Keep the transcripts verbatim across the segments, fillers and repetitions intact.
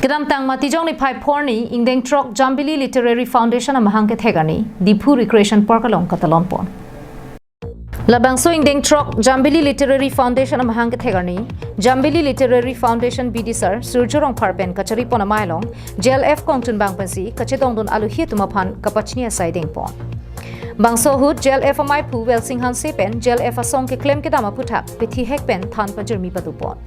Kedamtang Matijong niphai phongo ingdeng throk Jambili Literary Foundation amahang kethek arni Diphu Recreation Park along katalon pon. Labangso ingdeng throk Jambili Literary Foundation amahang kethek arni Jambili Literary Foundation B D sir Surjya Rongphar pen kachari pon amei along J L F kongchunbang pensi kachetongdun aluhi atum aphan kapachini asai deng pon. Bangso ahut J L F ameiphu Welsing Hanse pen J L F asong keklem kedam aphuthak pethihek pen than pajirmi padu pon.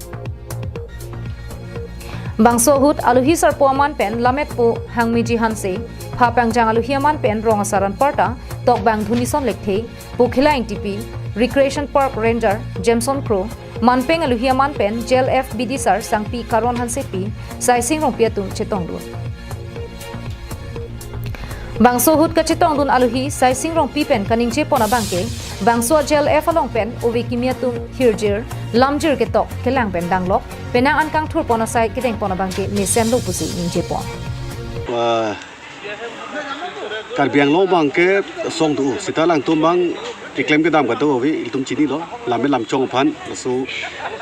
Bangso ahut aluhi sarpo aman pen Lametpo Hangmiji Hanse, pha pangjang aluhi aman pen rong asar anparta Tokbang Dhunison Lekthe, Pokhila Ingtipi, Recreation Park Ranger Jameson Kro, manpeng aluhi aman pen J L F B D sir Sangpi Karon Hansepi, Saising Rongpi atum chetongdun. Bangso ahut kachetongdun aluhi Saising Rongpi pen kaningje pon abangke, bangso J L F along pen ove kimi atum hirjir, lamjir ketok kelang pen danglok, penang an kangthur pon asai kedeng pon abangke mesenlo pusi ningje pon. Ah, Karbi Anglong abangke song do, seta alangtum abang keklem kedam kado ove, ilitum chinilo, lammet lamchong aphan, laso,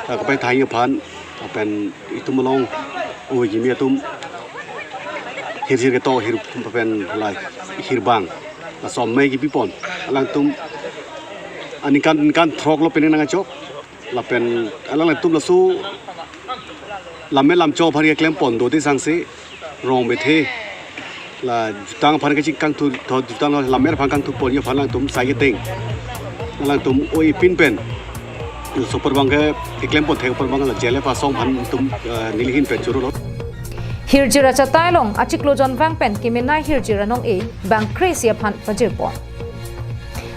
ah, kapai thai aphan, lapen itum along ove kimi atum hirjir ketok hir pen la hirbang, laso amei kipi pon. Alangtum aningkan ningkan throk lo penang nangkachok. Lapen alangtum laso lammet lamchong aphan keklem pon do te sangse rong bethe la jutang aphan kachingkangthu, tho jutang lammet aphan kangthu pon aphan alangtum sai keteng. Alangtum oi pin pen super abangke keklem pon thek super abang la J L F asong aphan itum, eh, nelihin pen churolo. Hirjir achatai along achiklo jonvang pen kemenei hirjir anong-e bang kre-isi aphan pajir pon.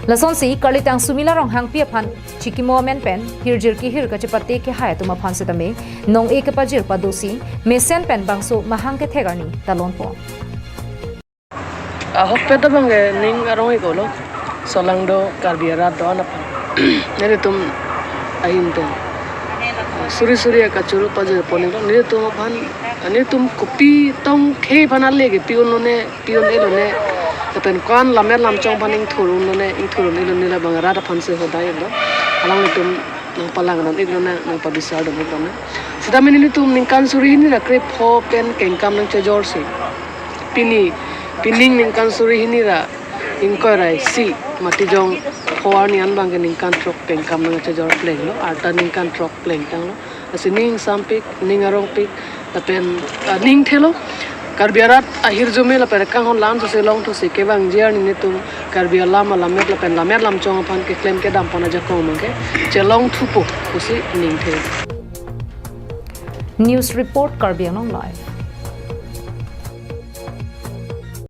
Lasonsi karlitang Sumila Ronghangpi aphan chikimo amen pen hirjir kehir kachepate kehai atum aphan setame nong-e kepajir padosi mesen pen bangso mahang kethek arni talon pon. Ahokpet abangke ning arong-iklo, solangdo Karbi arat do-an aphan. Nelitum ahin pen suri suri akachoro pajir pon-iklo, nelitum aphan, nelitum kopi tong khei aphan ale kepi-unlone, pi-un-elone, lapen ko-an lammet lamchong aphan ingthur-unlone, ingthur-un-elone labang arat aphan se hodai-iklo. Alanglitum nangpalang dun-iklone, nangpabisar dun-iklone. Seta mini nelitum ningkan suri hini ra krepho pen kengkam nangchejorsi. Pini, pining ningkan suri hini ra ingkoi ra isi Matijong pho arni an abangke ningkan throk kengkam nangchejor plenglo, arta ningkan throk plengtanglo. Lasi ning sampik, ning arongpik, lapen, ah, ning thelo. Karbi arat ahirjume lapen kanghon lan sose longthusi kevangji arni nelitum Karbi alam alammet lapen lammet lamchong aphan keklem kedam pon ajakong abangke chelongthupo pusi ning thelo. News report, Karbi Anglong Live.